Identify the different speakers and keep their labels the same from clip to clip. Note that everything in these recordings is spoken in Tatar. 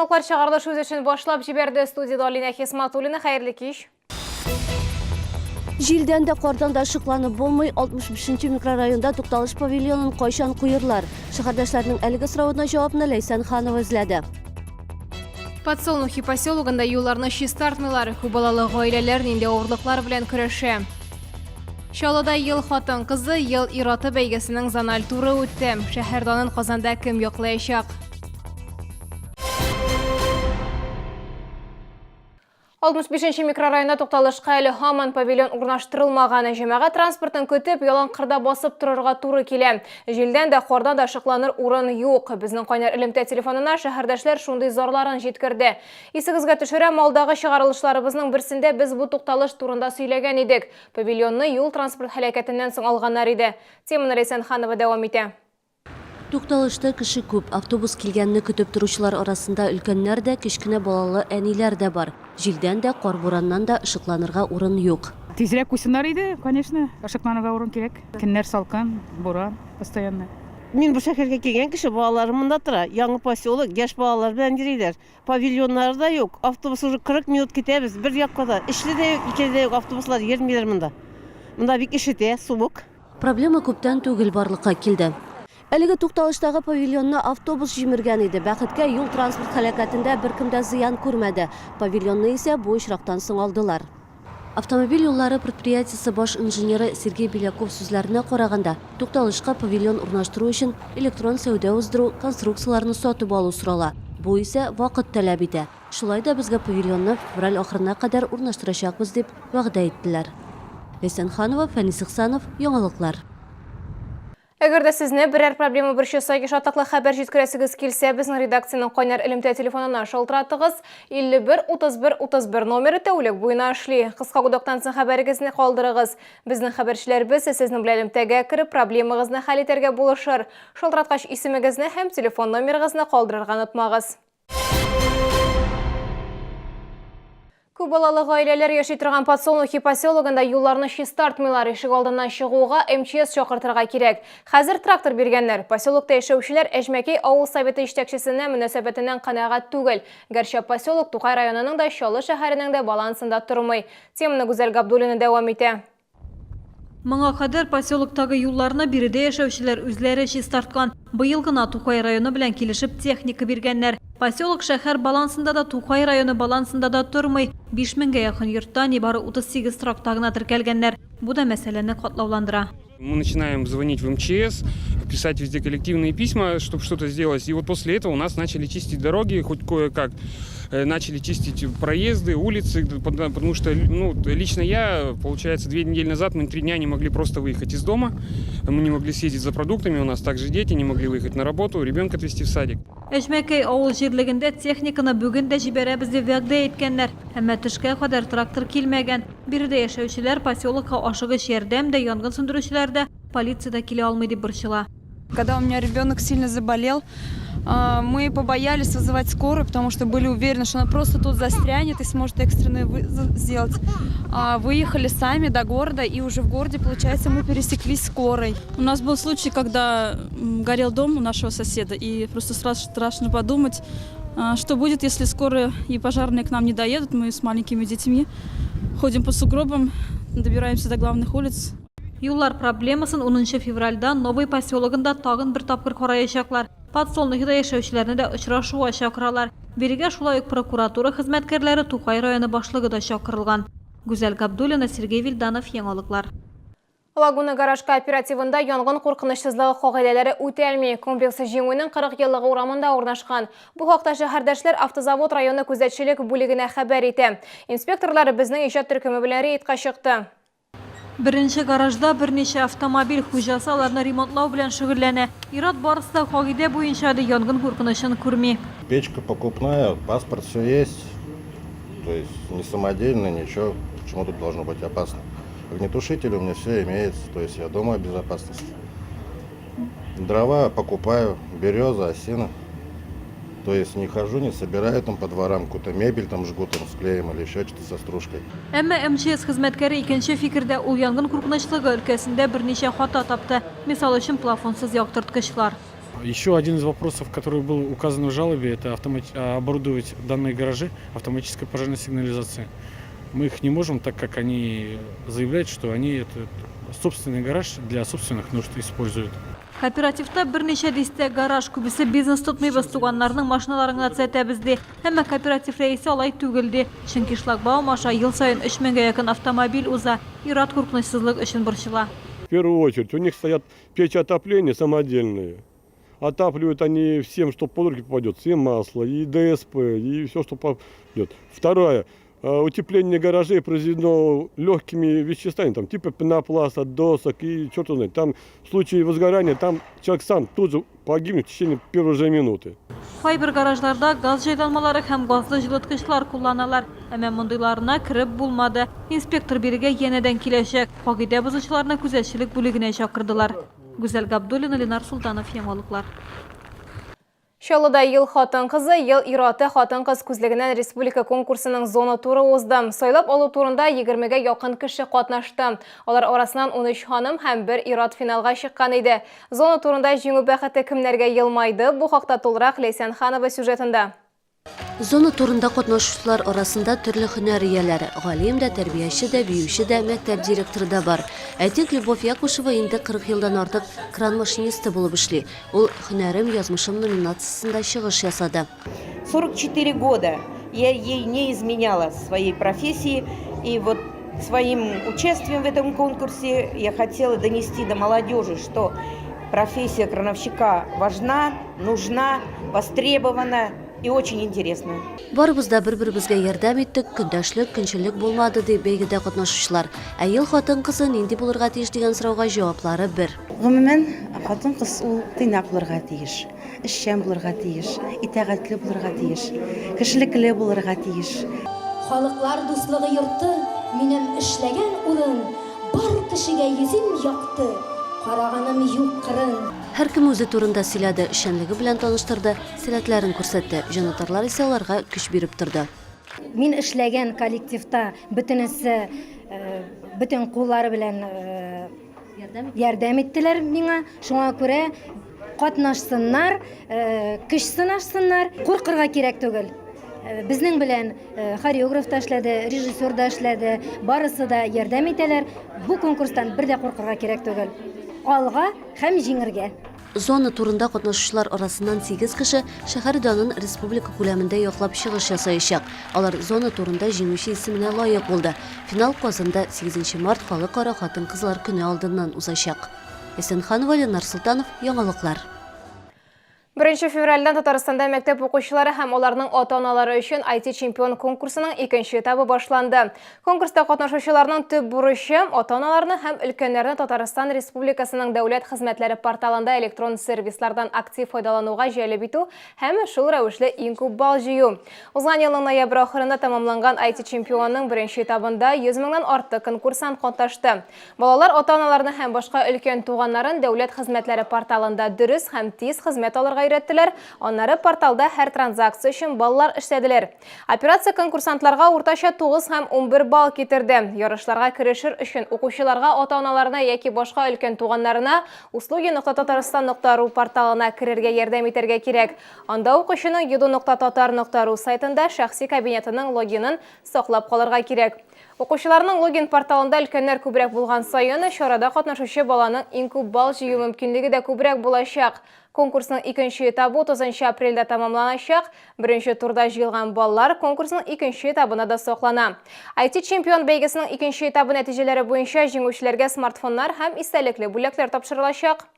Speaker 1: Яңалыклар чыгарылыш үз эшен башлап җибәрде. Студиядә Алинә Хисматуллина. Хәерле кич.
Speaker 2: Җилдән дә, кардан да ышыкланып булмый, 65 нче микрорайонда тукталыш павильонын кайчан куерлар? Шәһәрдәшләрнең әлеге соравына җавапны Ләйсән Ханова эзләде.
Speaker 1: Подсолнухи поселогында юлларны чистартмыйлар. Күпбалалы гаиләләр нинди авырлыклар белән көрәшә? Чаллыда Ел хатын-кызы, ел ир-аты бәйгесенең зональ туры үтте. Шәһәр данын Казанда кем яклаячак? 65 нче микрорайонда тукталышка әле һаман павильон урнаштырылмаган. Җәмәгать транспортын көтеп, ялан кырда басып торырга туры килә. Җилдән дә, кардан да ышыкланыр урын юк. Безнең кайнар элемтә телефонына шәһәрдәшләр шундый зарларын җиткерде. Исегезгә төшерәм, алдагы чыгарылышларыбызның берсендә без бу тукталыш турында сөйләгән идек. Павильонны юл-транспорт һәлакәтеннән соң алганнар иде. Теманы Ләйсән Ханова дәвам итә.
Speaker 2: Тукталышта кеше күп. Автобус килгәнне көтеп торучылар арасында өлкәннәр дә, кечкенә балалы әниләр дә бар. Җилдән дә, кар-бураннан да ышыкланырга урын юк.
Speaker 3: Тизрәк куйсыннар иде, конечно, ышыкланырга урын кирәк. Көннәр салкын, буран постоянно.
Speaker 4: Мин бу шәһәргә килгән кеше, балаларым монда тора. Яңа поселок, яшь балалар белән йөриләр. Павильоннары да юк, автобус уже 40 минут көтәбез, бер якка да, өчле дә юк, икеле дә юк, автобуслар йөрмиләр монда. Монда бик өшетә, суык.
Speaker 2: Проблема күптән түгел барлыкка килде. Әлеге тукталыштагы павильонны автобус җимергән иде. Бәхеткә, юл-транспорт һәлакәтендә беркем дә зыян күрмәде. Павильонны исә бу очрактан соң алдылар. Автомобиль юллары предприятиесе баш инженеры Сергей Беляков сүзләренә караганда, тукталышка павильон урнаштыру өчен электрон сәүдә уздыру, конструкцияләрне сатып алу сорала. Бу исә вакыт таләп итә. Шулай да безгә павильонны февраль ахырына кадәр урнаштырачакбыз дип вәгъдә иттеләр. Ләйсән Ханова, Фәнис Ихсанов, Яңалыклар.
Speaker 1: Әгәр дә сезне берәр проблема борчыса яки шатлыклы хәбәр җиткерәсегез килсә, безнең редакциянең кайнар элемтә телефонына шалтыратыгыз. 51 31 31 номеры тәүлек буена эшли. Кыска гудоктан соң хәбәрегезне калдырыгыз. Безнең хәбәрчеләребез сезнең белән элемтәгә кереп, проблемагызны хәл итәргә булышыр. Шалтыраткач исемегезне һәм телефон номерыгызны калдырырга онытмагыз. Күп балалы гаиләләр яши торган Подсолнухи поселогында юлларны чистартмыйлар. Ишек алдыннан чыгуга МЧС чакыртырга кирәк. Хәзер трактор биргәннәр. Поселокта яшәүчеләр Әҗмәкәй авыл советы җитәкчесенә мөнәсәбәтеннән канәгать түгел. Гәрчә поселок Тукай районының да, Чаллы шәһәренең дә балансында тормый. Теманы Гүзәл Габдуллина дәвам итә.
Speaker 5: Моңа кадәр поселоктагы юлларны биредә яшәүчеләр үзләре чистарткан. Быел гына Тукай районы белән килешеп техника биргәннәр. Поселок шәһәр балансында да, Тукай районы балансында да тормый. Биш меңгә якын йортта нибары 38 торакта гына теркәлгәннәр. Бу да мәсьәләне катлауландыра.
Speaker 6: Мы начинаем звонить в МЧС, писать везде коллективные письма, чтобы что-то сделать. И вот после этого у нас начали чистить дороги, хоть кое-как. Э, начали чистить проезды, улицы, потому что, ну, лично я, получается, две недели назад мы три дня не могли просто выехать из дома. Мы не могли съездить за продуктами, у нас также дети не могли выехать на работу, ребенка отвезти в садик.
Speaker 5: Әҗмәкәй авыл җирлегендә техниканы бүген дә җибәрәбез дип вәгъдә иткәннәр. Әмма төшкә кадәр трактор килмәгән. Биредә яшәүчеләр поселокка ашыгыч ярдәм дә, янгын сүндерүчеләр дә, полиция дә килә алмый дип борчыла.
Speaker 7: Когда у меня ребенок сильно заболел, мы побоялись вызывать скорую, потому что были уверены, что она просто тут застрянет и сможет экстренный сделать. Выехали сами до города, и уже в городе, получается, мы пересеклись скорой.
Speaker 8: У нас был случай, когда горел дом у нашего соседа, и просто сразу страшно подумать, что будет, если скорая и пожарные к нам не доедут. Мы с маленькими детьми ходим по сугробам, добираемся до главных улиц.
Speaker 5: Юллар проблемасын унынчы февральдә Новый поселогында тагын бер тапкыр караячаклар. Подсолнухида яшәүчеләрне дә очрашуга чакыралар. Бирегә шулай ук прокуратура хезмәткәрләре, Тукай районы башлыгы да чакырылган. Гүзәл Габдуллина, Сергей Вильданов, Яңалыклар.
Speaker 1: Лагуна гараж кооперативында янгын куркынычсызлыгы кагыйдәләре үтәлми. Комплекс Җиңүнең 40 еллыгы урамында урнашкан. Бу хакта шәһәрдәшләр Автозавод районы күзәтчелек бүлегенә хәбәр итә. Инспекторлар безнең иҗат төркеме белән рейдка чыкты.
Speaker 5: Беренче гаражда берничә автомобиль, хуҗасы аларны ремонтлау белән шөгыльләнә. Ир-ат барысы да кагыйдә буенча, ди, янгын куркынычын күрми.
Speaker 9: Печка покупная, паспорт все есть, то есть не самодельный, ничего, почему тут должно быть опасно. Огнетушитель у меня все имеется, то есть я думаю о безопасности. Дрова покупаю, береза, осина. То есть не хожу, не собираю там по дворам какую-то мебель там жгу там с клеем или еще что-то со стружкой.
Speaker 5: Әмма МЧС хезмәткәре икенче фикердә, ул янгын куркынычлыгы өлкәсендә берничә хата тапты. Мисал өчен, плафонсыз яктырткычлар.
Speaker 10: Еще один из вопросов, который был указан в жалобе, это оборудовать данные гаражи автоматической пожарной сигнализацией. Мы их не можем, так как они заявляют, что они этот собственный гараж для собственных нужд используют.
Speaker 5: Кооперативта берничә дистә гараж, күбесе бизнес тотмыйбыз, туганнарның машиналарын гына төзәтәбез, ди. Әмма кооператив рәисе алай түгел, ди. Чөнки шлагбаум аша ел саен өч меңгә якын автомобиль уза. Ир-ат куркынычсызлык өчен борчыла.
Speaker 11: В первую очередь у них стоят печи отопления самодельные. Отапливают они всем, что под руки попадет, и масло, и ДСП, и все, что попадет. Второе. Утепление гаражей произведено легкими веществами, там, типа пенопласта, досок и черт знает. Там в случае возгорания там человек сам тут же погибнет в течение первой же минуты.
Speaker 5: Кайбер гаражларда газ җайланмалары һәм газлы җылыткычлар кулланалар. Әмма мондыйларына кереп булмады. Инспектор бирегә янәдән киләчәк. Кагыйдә бозучыларны күзәтчелек бүлегенә чакырдылар. Гүзәл Габдуллина, Ленар Солтанов, Яңалыклар.
Speaker 1: Чаллыда Ел хатын-кызы, ел ир-аты хатын-кыз күзлегеннән республика конкурсының зона туры узды. Сайлап алу турында егермегә якын кеше катнашты. Алар арасыннан 13 ханым һәм бер ир-ат финалга чыккан иде. Зона турында җиңү бәхете кемнәргә елмайды? Бу хакта тулырак Ләйсән Ханова сюжетында.
Speaker 2: Зона турында катнашучылар арасында төрле һөнәр ияләре, галим дә, тәрбияче дә, биюче дә, мәктәп директоры да бар. Әйтик, Любовь Якушева инде 40 елдан артык кран машинисты булып эшли. Ул Һөнәрем, язмышым номинациясендә чыгыш ясады.
Speaker 12: 44 года я ей не изменяла своей профессии, и вот своим участием в этом конкурсе я хотела донести до молодежи, что профессия крановщика важна, нужна, востребована и очень интересна.
Speaker 2: Барыбыз да бер-беребезгә ярдәм иттек, көндәшлек, көнчеллек булмады, ди бәйгедә катнашучылар. Ә ел хатын-кызы нинди булырга тиеш дигән сорауга җаваплары бер.
Speaker 13: Гомумән, хатын-кыз ул тыйнак булырга тиеш, эшчән булырга тиеш, итагатьле булырга тиеш, кешелекле булырга тиеш.
Speaker 14: Халыклар дуслыгы йорты, минем эшләгән урын, Бар кешегә йөзем якты, караганым юк кырын.
Speaker 2: Һәркем үзе турында сөйләде, эшчәнлеге белән таныштырды, сәләтләрен күрсәтте. Җанатарлар исә аларга көч биреп торды.
Speaker 14: Мин эшләгән коллективта бөтенесе бөтен куллары белән ярдәм иттеләр миңа. Шуңа күрә катнашсыннар, көч сынашсыннар, куркырга кирәк түгел. Безнең белән хореограф та эшләде, режиссер да эшләде, барысы да ярдәм итәләр. Бу конкурстан бер дә куркырга кирәк түгел. Алга һәм җиңергә!
Speaker 2: Зона турында катнашучылар арасыннан сигез кеше шәһәр данын республика күләмендә яклап чыгыш ясаячак. Алар зона турында җиңүче исеменә лаек булды. Финал Казанда сигезенче март Халыкара хатын-кызлар көне алдыннан узачак. Әсәнханова, Ленар Солтанов, Яңалыклар.
Speaker 1: Беренче февральдән Татарстанда мәктәп укучылары һәм аларның ата-аналары өчен IT-чемпион конкурсының икенче этабы башланды. Конкурста катнашучыларның төп бурычы, ата-аналарны һәм өлкәннәрне Татарстан Республикасының дәүләт хезмәтләре порталында электрон сервислардан актив файдалануга җәлеп итү һәм шул рәвешле иң күп балл җыю. Узган елның ноябрь ахырында тәмамланган IT-чемпионның беренче этабында 100 меңнән артык конкурсант катнашты. Балалар ата-аналарны һәм башка өлкән туганнарын дәүләт хезмәтләре порталында дөрес һәм тиз хезмәт алырга өйрәттеләр, аннары порталда һәр транзакция өчен баллар эшләделәр. Операция конкурсантларга уртача 9 һәм 11 балл китерде. Ярышларга керешер өчен укучыларга ата-аналарына яки башка өлкән туганнарына услуги нокта татарстан нокта ру порталына керергә ярдәм итәргә кирәк. Анда укучының еду нокта татар нокта ру сайтында шәхси кабинетының логинын саклап калырга кирәк. Укучыларның логин порталында өлкәннәр күбрәк булган саен, чарада катнашучы баланың иң күп балл җыю мөмкинлеге дә күбрәк булачак. Конкурсның икенче этабы 30 нчы апрельдә тәмамланачак. Беренче турда җыелган баллар конкурсның икенче этабына да саклана. IT-чемпион бәйгесенең икенче этабы нәтиҗәләре буенча җиңүчеләргә смартфоннар һәм истәлекле бүләкләр тапшырылачак.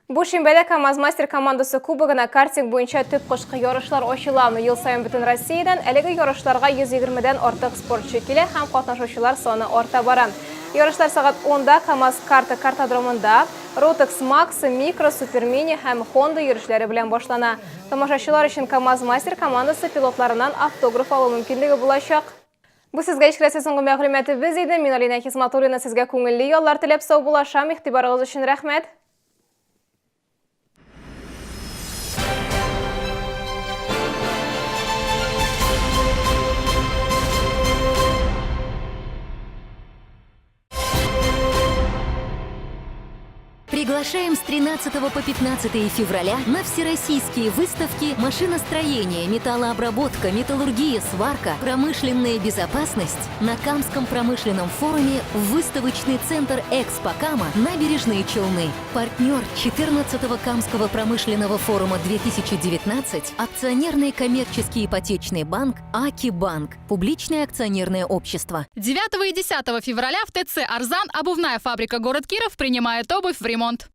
Speaker 1: Бу шимбәдә КАМАЗ-Мастер командасы кубогына картинг буенча төп кышкы ярышлар ачыла. Ел саен бөтен Россиядән әлеге ярышларга 120 дән артык спортчы килә һәм катнашучылар саны арта бара. Ярышлар сәгать 10 да КАМАЗ-Карта картодромында Rotex Max, Micro, Super Mini һәм Honda йөрешләре белән башлана. Тамашачылар өчен КАМАЗ-Мастер командасы пилотларыннан автограф алу мөмкинлеге булачак. Бу сезгә ишкерәсе соңгы мәгълүматыбыз иде. Мин Алинә Хисматуллина сезгә күңелле яллар теләп саубуллашам. Игътибарыгыз өчен рәхмәт.
Speaker 15: Приглашаем с 13 по 15 февраля на всероссийские выставки «Машиностроение, металлообработка, металлургия, сварка, промышленная безопасность» на Камском промышленном форуме в выставочный центр «Экспо Кама», Набережные Челны. Партнер 14-го Камского промышленного форума 2019 акционерный коммерческий ипотечный банк «Акибанк», публичное акционерное общество.
Speaker 16: 9 и 10 февраля в ТЦ «Арзан» обувная фабрика «Город Киров» принимает обувь в ремонт.